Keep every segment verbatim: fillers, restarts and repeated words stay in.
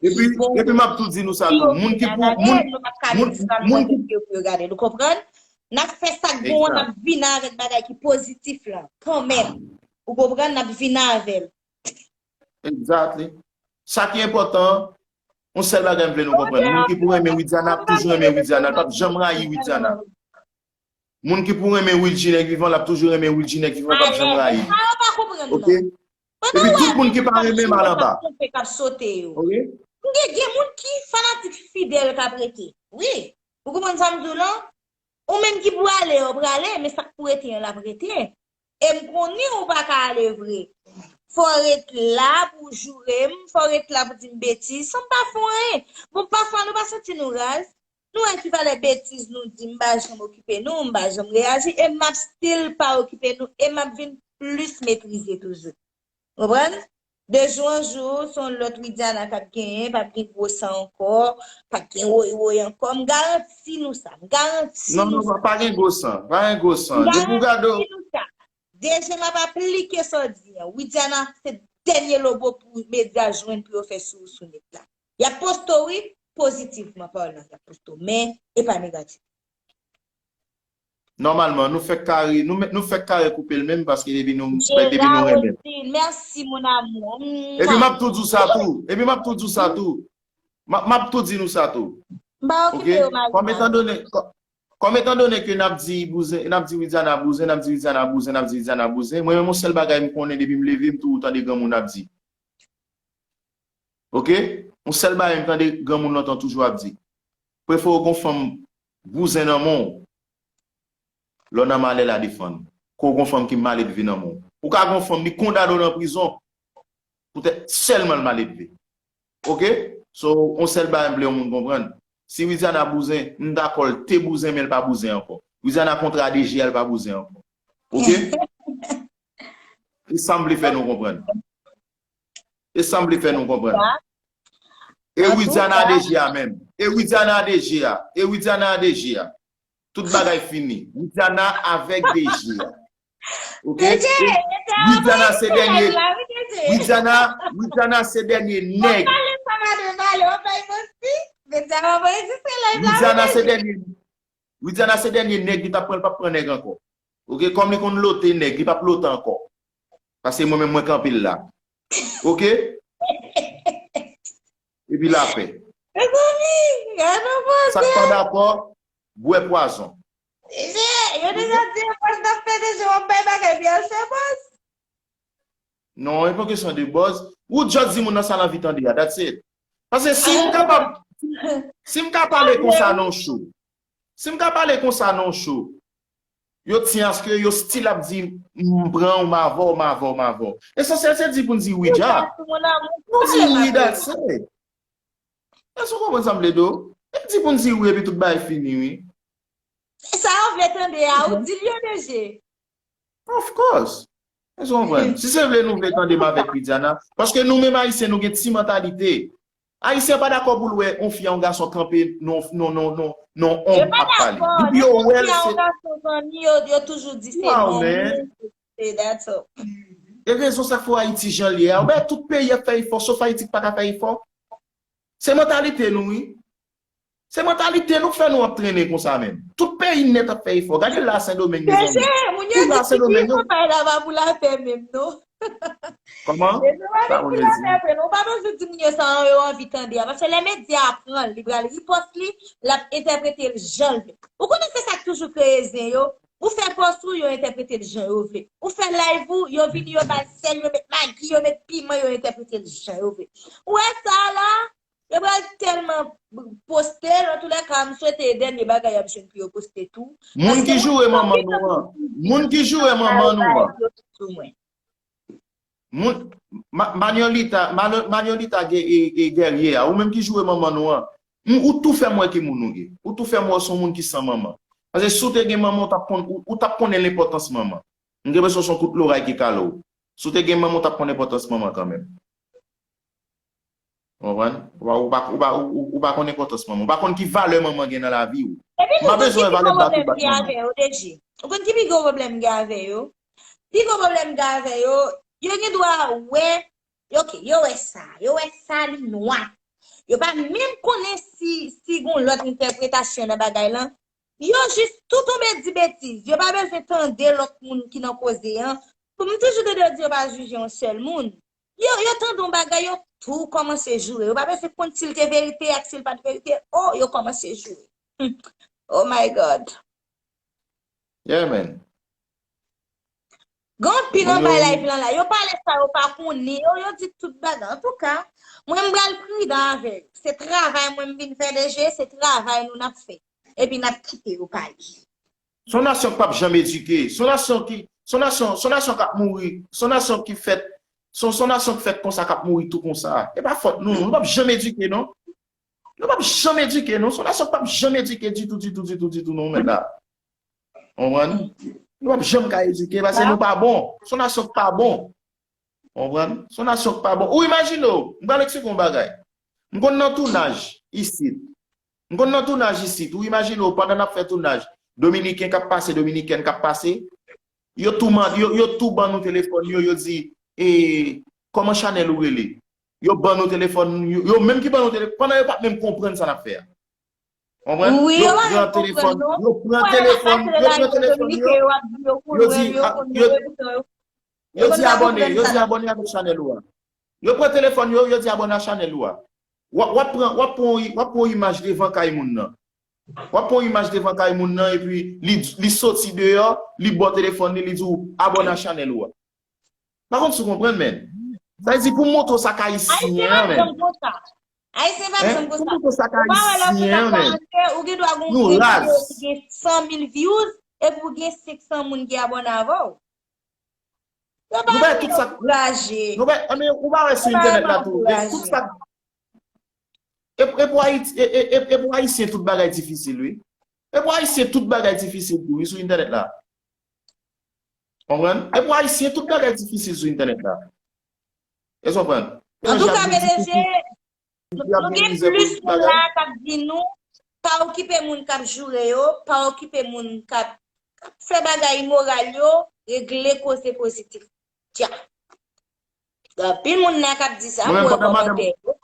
Epi, epi m ap tou di nou sa tou. Moun ki pou, moun, moun, moun ki pou yo gade, nou konprann? N ap fè sa k bon an, n ap vin avèk bagay ki pozitif lan, kanmenm. Ou konprann? N ap vin avè l. Exactly. Sa ki enpòtan, yon sèl bagay m vle nou konprann. Moun ki pou renmen Widiana ap toujou renmen Widiana. L p ap janm rayi Widiana. Moun ki pou renmen Wilgy nèg vivan, l ap toujou renmen Wilgy nèg vivan, l p ap janm rayi. Sa yo pa konprann, non. Ok? Epi tout moun ki pa renmen m al anba. Ok? Gen, gen moun ki fanatik fidèl k ap rete. Wi. Ou konprann sa m di w lan? Ou menm ki prale, w prale, men sa k pou rete an, l ap rete. E m konnen ou pa ka ale vre. Fò w ret la pou w joure m, fò w ret la pou w di m betiz, san m pa fè w anyen. Bon, pafwa nou pa santi nou raz. Nou wè ki valè betiz nou di, m pa janm okipe nou, m pa janm reyaji, e m ap still pa okipe nou, e m ap vin plis metrize toujou. Konprann? De jou an jou, se yon lòt Widiana k ap genyen, p ap gen gwo san ankò, p ap gen woy woy ankò. M garanti nou sa. M garanti nou sa. Non, non, pa gen gwo san. Pa gen gwo san. Depi w gade w. M garanti nou sa. D J m ap aplike sa w di an. Widiana se dènye lobo pou medya jwenn pou yo fè sou ou sou nèt la. Y ap poste w, wi, pozitivman palan, y ap poste w, men e pa negatif. Nòmalman, nou fèk kare, nou, nou fèk kare koupe l menm paske depi nou, depi nou renmen. Mèsi, mon amour. Epi m ap tou di w sa tou. Epi m ap tou di w sa tou. M ap, m ap tou di nou sa tou. M pa okipe yo, Marie. Kòm etan done, kò- kòm etan done ke n ap di bouzen, n ap di Widiana bouzen, n ap di Widiana bouzen, n ap di Widiana bouzen, mwen menm yon sèl bagay m konnen depi m leve, m toujou tande granmoun ap di. Ok? Yon sèl bagay m tande granmoun lontan toujou ap di. Prefere w gon fanm bouzen nan men w, lè w nan malè l a defann ou. Ke w gon fanm ki maledve nan men w. Ou ka gon fanm li kondane w nan prizon poutèt sèlman l maledve. Ok? So, yon sèl bagay m vle yon moun konprann. Si Widiana bouzen, m dakò l te bouzen men l pa bouzen ankò. Widiana kontra D J a, l pa bouzen ankò. Ok? E sa m vle fè nou konprann. E sa m vle fè nou konprann. E Widiana a D J a menm. E Widiana a D J a. E Widiana a D J a. Tout bagay fini. Widiana avèk D J a. Ok? Widiana se dènye. Widiana, Widiana se dènye nèg. Widiana se dènye. Widiana se dènye nèg, li t ap pran, li p ap pran nèg ankò. Ok, kòm li konn lote nèg, li p ap lote ankò. Paske mwen menm mwen kanpe l la. Ok? Epi lapè. Mezanmi, gade yon bòz. Sa k pa dakò, bwè pwazon. Yo deja di yon bòz n ap fè deja w ap bay bagay byen se bòz. Non, e pa kesyon de buzz. Ou just di moun nan sa l anvi tande a, that's it. Paske si m kapab, si m ka pale konsa nan yon show, si m ka pale konsa nan yon show, yo ti aske yo still ap di m pran w, m avè w, m avè w, m avè w. Esansyèl se di pou n di wi dja. Nou di wi, that's it. Èske w konprann sa m vle di w? E di pou n di wi epi tout bagay fini wi. E sa yo vle tande a, ou di l yo deje. Of course. Èske w konprann? Si se vle nou vle tande m avèk Widiana, paske nou menm Ayisyen nou gen ti mantalite. Ayisyen pa dakò pou l wè yon fi a yon gason kanpe non non non non non onm ap pale. Depi yo wè l se. Yo toujou di se non. E rezon sa k fè Ayiti jan l ye a. Ou wè tout peyi ap fè efò, sof Ayiti k pa ka fè efò. Se mantalite nou wi. Se mantalite nou k fè nou ap trennen konsa menm. Tout peyi nèt ap fè efò. Gade la Sendomeng mezanmi. Tout la Sendomeng yo. Kòman? Ou pa bezwen di moun yo sa yo anvi tande a. Paske lè medya a pran l, li pral ripòs li, l ap entèprete l jan l vle. Ou konnen se sa k toujou kreye zen yo. Ou fè pòs ou, yo entèprete l jan yo vle. Ou fè live ou, yo vini, yo ba l sèl, yo met magi, yo met piman, yo entèprete l jan yo vle. Ou wè sa la? Yo pral tèlman poste l, antoulèka, m swete e dènye bagay y ap jwenn pou yo poste tou. Moun ki joure manman nou an. Moun ki joure manman nou an. Moun, Ma- Manuelita, Manu- Manuelita Ge- e- e Guerrier a, ou menm ki joure manman nou an, m- ou tou fè m wè ki moun ou ye. Ou tou fè m wè w se yon moun ki san manman. Paske si w te gen manman, ou t ap konn, ou, ou t ap konnen lenpòtans manman. M gen enpresyon se yon kout loray ki kale w. Si w te gen manman, ou t ap konn enpòtans manman kanmenm. Ou konprann? Ou pa, ou pa, ou pa, ou, ou, ou pa konn enpòtans manman. Ou pa konn ki valè manman gen nan lavi w. Ou pa bezwen wè valè m ba tout bat manman. Ou konn ki pi gwo pwoblèm m gen avè yo? Pi gwo pwoblèm m gen avè yo, yo gen dwa wè, yo, ok, yo wè sa, yo wè sa li nwa. Yo pa menm konnen si, si gon lòt entèpretasyon nan bagay lan. Yo jis tou tonbe di betiz. Yo pa bezwen tande lòt moun ki nan koze an. Bon, m toujou tande yo di yo pa jije yon sèl moun. Yo, yo tande yon bagay, yo tou kòmanse joure. Yo pa bezwen konn si l te verite ak si l pa t verite. Oh, yo kòmanse joure. Hmm. Oh my God. Yeah, man. Gen anpil anba live lan la. Yo pale sa yo pa konnen. Yo, yo di tout bagay. Antouka, mwen m pral pridan avè yo. Se travay mwen m vin fè deje, se travay nou n ap fè. Epi n ap kite yo pale. Se yon nasyon k p ap janm edike. Se yon nasyon ki, se yon nasyon, se yon nasyon k ap mouri. Se yon nasyon ki fèt, se yon, se yon nasyon k fèt konsa k ap mouri tou konsa. E pa fòt nou. Nou p ap janm edike, non. Nou p ap janm edike, non. Se yon nasyon k p ap janm edike ditou, ditou, ditou, ditou, non, mèt la. Konprann? Nou p ap janm ka edike, paske nou pa bon. Se yon nasyon k pa bon. Konprann? Se yon nasyon k pa bon. Ou imajine w, m pral eksplike yon bagay. M konn nan tounaj isit. M konn nan tounaj isit. Ou imajine w, pandan n ap fè tounaj, Dominiken k ap pase, Dominikèn k ap pase, yo tou, yo, yo tou ban nou telefòn yo, yo di, e, kòman chanèl ou rele? Yo ban nou telefòn, yo, yo menm ki ban nou telefòn, pandan yo pa t menm konprann sa n ap fè a. Konprann? Yo pran telefòn, yo pran telefòn, yo pran telefòn yo, yo di, yo di abòne, yo di abòne avèk chanèl ou a. Yo pran telefòn yo, yo di abòne a chanèl ou a. W ap pran, w ap pran, w ap pran yon imaj devan kay moun nan. W ap pran yon imaj devan kay moun nan, epi li, li soti deyò, li ba w telefòn li, li di w abòne a chanèl ou a. Pa konn si w konprann, men. Sa vle di pou montre w sa k ayisyen an, men. Ayisyen pa janm konsa. Ayisyen pa janm konsa. Pou montre w sa k ayisyen an, men. Ou gen dwa gen yon videyo ki gen san mil views, epi w gen senk san moun ki abòne avè w. Nou bay tout sa. Nou bay, anben, ou pa wè sou entènèt la tou. Tout sa. E, e pou Ayiti, e, e, e, e pou Ayisyen tout bagay difisil, wi. E pou Ayisyen tout bagay difisil tou, wi, sou entènèt la. Konprann? E pou Ayisyen tout bagay difisil sou entènèt la. Èske w konprann? Antouka, PDG, nou gen plis moun la k ap di nou, pa okipe moun k ap joure yo, pa okipe moun k ap, k ap fè bagay imoral yo, regle koze pozitif. Tya. Gen anpil moun la k ap di sa, m wè kòmantè yo.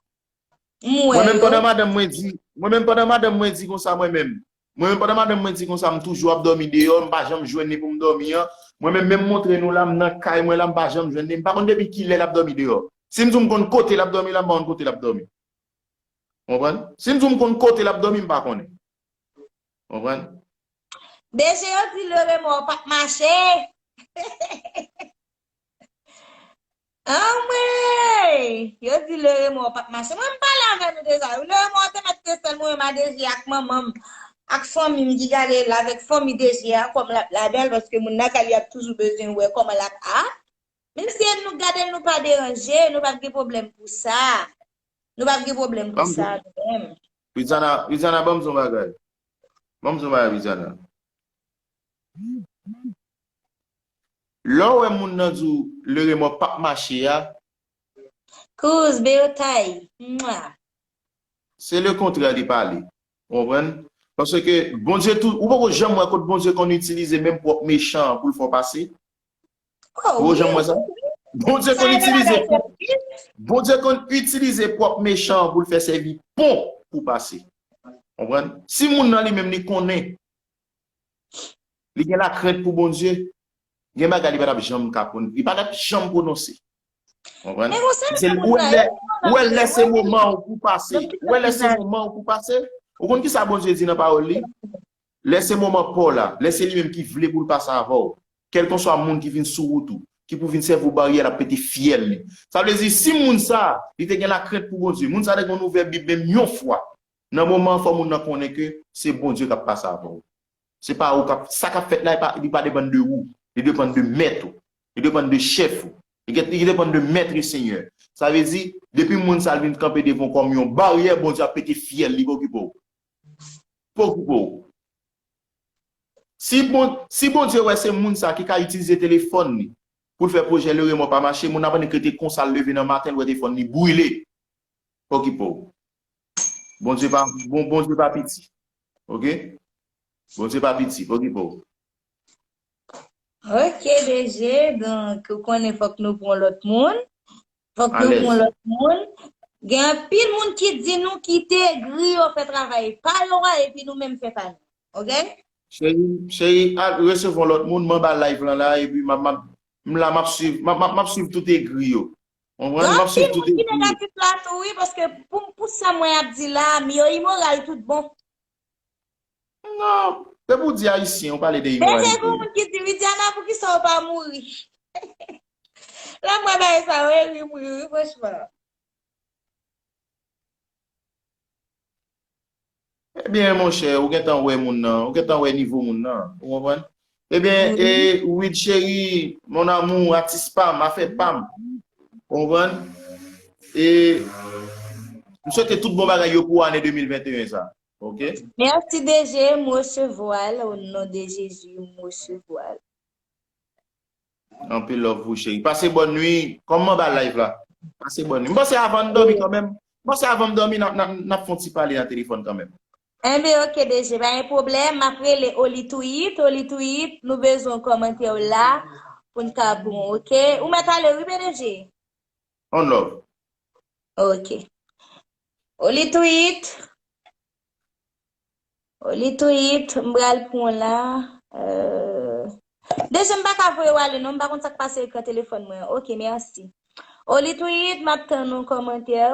M wè yo. Mwen menm pandan madanm mwen di, mwen menm pandan madanm mwen di konsa mwen menm. Mwen menm pandan madanm mwen di konsa m toujou ap dòmi deyò, m pa janm jwenn li pou m dòmi an. Mwen menm, menm montre nou la, m nan kay mwen la, m pa janm jwenn li. M pa konn depi kilè l ap dòmi deyò. Si m di w m konn kote l ap dòmi la, m pa konn kote l ap dòmi. Konprann? Si m di w m konn kote l ap dòmi, m pa konnen. Konprann? Deje yo di le remò p ap mache. Anmwey! Yo di le remò p ap mache. Mwen m pale avè nou deja. Le remò te mèt te sèl mwen menm a Deje ak manman m, ak fanmi m ki gade l avèk fanmi Deje a kòm l ap labèl, paske moun lakay li ap toujou bezwen wè kòman l ap a. Menm si nou gade l, nou pa deranje, nou p ap gen pwoblèm pou sa. Nou p ap gen pwoblèm pou sa, nou menm. Widiana, Widiana, ban m di w yon bagay. Ban m di w yon bagay, Widiana. Lè w wè moun nan di w le remò p ap mache a. Kouz, beyotay. Mwa. Se le kontrè li pale. Ou konprann? Paske Bondye tou, ou poko janm wè kot Bondye konn itilize menm pwòp mechan an pou l fè w pase? Ou poko janm wè sa? Bondye konn itilize pwòp, Bondye konn itilize pwòp mechan an pou l fè sèvi pon pou pase. Konprann? Si moun nan li menm li konnen li gen lakrent pou Bondye, gen bagay li pa t ap janm ka pwon-, li pa t ap janm pwononse. Konprann? Se ou wè lè, ou wè lè se moman w pou pase. Ou wè lè se moman w pou pase. Ou konn kisa Bondye di nan pawòl li? Lè se moman pa w la, lè se li menm ki vle pou l pase avè w, kèlkanswa moun ki vin sou wout ou, ki pou vin sèvi w baryè, l ap pete fyèl li. Sa vle di, si moun sa, li te gen lakrent pou Bondye, moun sa te konn ouvè Bib menm yon fwa, nan moman an, fò moun nan konnen ke se Bondye k ap pase avè w. Se pa ou k ap, sa k ap fèt la, li pa, li pa depann de ou. Li depann de mèt ou. Li depann de chèf ou. Li gen, li depann de mèt e senyè. Sa vle di, depi moun sa l vin kanpe devan w kòm yon baryè, Bondye ap pete fyèl li, pa okipe w. Pa okipe w. Si bon, si Bondye wè se moun sa ki ka itilize telefòn li pou l fè pwojè le remò pa mache, moun nan pa nik rete konsa, l leve nan maten, l wè telefòn li brile. Pa okipe w. Bondye pa, bon, Bondye pa piti. Oke? Bondye pa piti. Pa okipe w. Ok, DG, donk, ou konnen fòk nou pran lòt moun. Fòk nou pran lòt moun. Gen anpil moun ki di nou kite egri yo fè travay pa yo a, epi nou menm fè pa nou. Oke? Cheri, cheri, al resevwa lòt moun, m anba live lan la, epi m ap, m ap, m la, m ap swiv, m ap, m ap, m ap swiv tout egri yo. Konprann? M ap swiv Anpil tout moun ki egri yo. Negatif la tou, wi, paske pou, pou sa mwen ap di la, m yo imoral tout bon. Non, se pou di Ayisyen, ou pale de imoral. Deja, gen moun ki di, Widiana, poukisa ou pa mouri? La, mwen bay sa, wi, ri, m ri, wi, franchman. Ebyen, monchè, ou gentan wè moun nan, ou gentan wè nivo moun nan, ou konprann? Ebyen, e, Wid cheri, mon amour, atis pa m, afè pa m, ou konprann? E, m swete tout bon bagay yo pou ane de mil venteyen sa, oke? Mèsi, D J, m resevwa l, o non de Jezi, m resevwa l. Anpil love pou cheri. Pase bòn nwi. Kòm m anba live la. Pase bòn nwi. M panse avan n dòmi kanmenm. M panse avan m dòmi, n ap, n ap, n ap fè yon ti pale nan telefòn kanmenm. Enben, oke, D J, pa gen pwoblèm. M ap rele Oli Twit. Oli Twit, nou bezwen kòmantè w la pou n ka bon, oke? Ou mèt ale, wi, P D G. On love. Oke. Oli Twit. Oli Twit, m pral pran la. Euh, D J, m pa ka voye w ale non, m pa konn sa k pase ekran telefòn mwen an. Oke, mèsi. Oli Twit, m ap tann yon kòmantè.